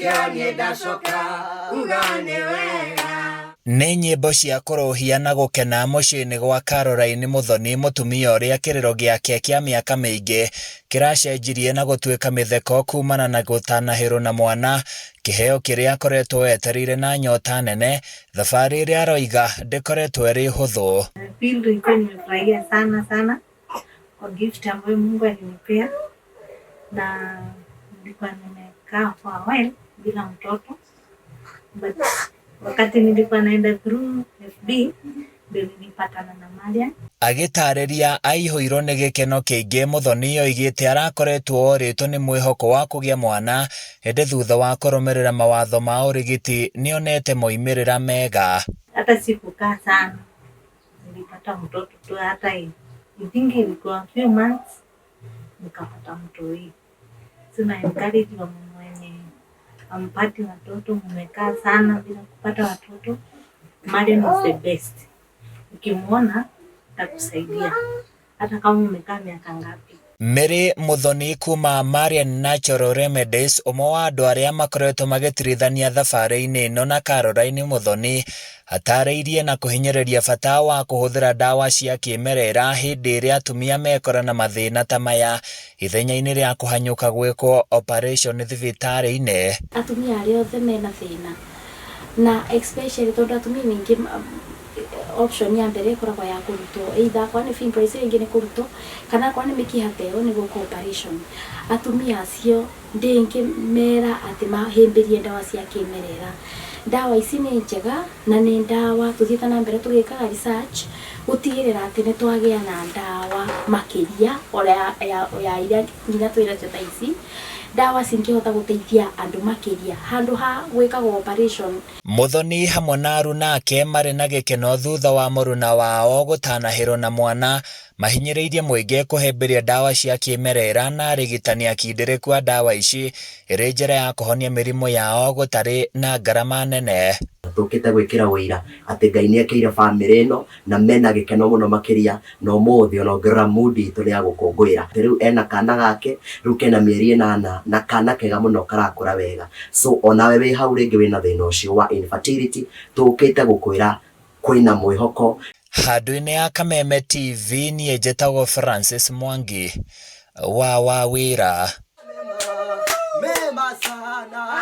Nĩkĩo niĩ ndacoka kuga nĩ wega. Nĩ nyĩmbo cia kũrũhia na gũkena mũciĩ-inĩ gwa Caroline Muthoni mũtumia ũrĩa kĩrĩro gĩake kĩa mĩaka mĩingĩ kĩracenjirie na gũtuĩka mĩtheko kumana na gũtanahĩrwo na mwana, kĩheo kĩrĩa akoretwo etereire na nyota nene, thabarĩ ĩrĩa aroiga ndĩkoretwo ĩrĩ hũthũ. Feel nilikuwa nimefurahia sana sana kwa gift ambayo Mungu alinipea, na nilikuwa nimekaa for a while bila mtoto, but wakati nilikuwa naenda through FB ndio nilipatana na Marian. Agĩtarĩria aihũirwo nĩ gĩkeno kĩingĩ Muthoni oigĩte arakoretwo orĩtwo nĩ mwĩhoko wa kũgĩa mwana ĩndĩ thutha wa kũrũmĩrĩra mawatho ma ũrigiti nĩonete moimĩrĩra mega. Hata sikukaa sana, nilipata mtoto tu, hata I think ilikuwa few months nikapata mtoi. So na encourage wamama wenye hampati watoto, mmekaa sana bila kupata watoto, Marian is the best. Ukimwona atakusaidia hata kama umekaa miaka ngapi. Mary Muthoni kuma Marian Natural Remedies ũmwe wa andũ arĩa makoretwo magĩtirithania thabarĩ-inĩ ĩno na Caroline Muthoni atarĩirie na kũhinyĩrĩria bata wa kũhũthĩra ndawa cia kĩmerera hĩndĩ ĩrĩa atumia mekora na mathĩna ta maya ithenya-inĩ rĩa kũhanyũka gwĩkwo operation thibitarĩ-inĩ. Atumia arĩa othe mena thĩna na especially tondũ atumia aingĩ option ya mbere ĩkoragwo ya kũrutwo, either akorwo nĩ fibroids rĩngĩ nĩ kũrutwo kana akorwo nĩ mĩkiha ta ĩyo nĩ gwĩkwo operation. Atumia acio ndĩngĩmera atĩ mahĩmbĩrie ndawa cia kĩmerera. Ndawa ici nĩ njega na nĩ ndawa tũthiĩte na mbere tũgĩkaga research gũtigĩrĩra atĩ nĩ twagĩa na ndawa makĩria ona ya iria nginya twĩ nacio thaa ici, ndawa cingĩhota gũteithia andũ makĩria handũ ha gwĩkagwo operation. Muthoni hamwe na aruna ake marĩ na gĩkeno thutha wa mũruna wao gũtanahĩrwo na mwana mahinyĩrĩirie mũingĩ kũhĩmbĩria ndawa cia kĩmerera na arigitani akindĩrĩku a ndawa ici ĩrĩ njĩra ya kũhonia mĩrimũ yao gũtarĩ na ngarama nene. Tũkĩte gwĩkĩra ũira atĩ Ngai nĩ ekĩire bamĩrĩ ĩno na mena gĩkeno mũno makĩria na ũmũthĩ ona ũngĩrora mood itũ nĩ ya gũkũngũĩra. Rĩu ena kana gake, rĩu kena mĩeri 8 na kana kega mũno karakũra wega. So onawe wĩ hau rĩngĩ wĩna thĩna ũcio wa infertility, tũkĩte gũkwĩra kwĩna mwĩhoko. Handũ-inĩ ya Kameme TV niĩ njĩtagwo Francis Mwangi wa Wawĩra. Mema sana.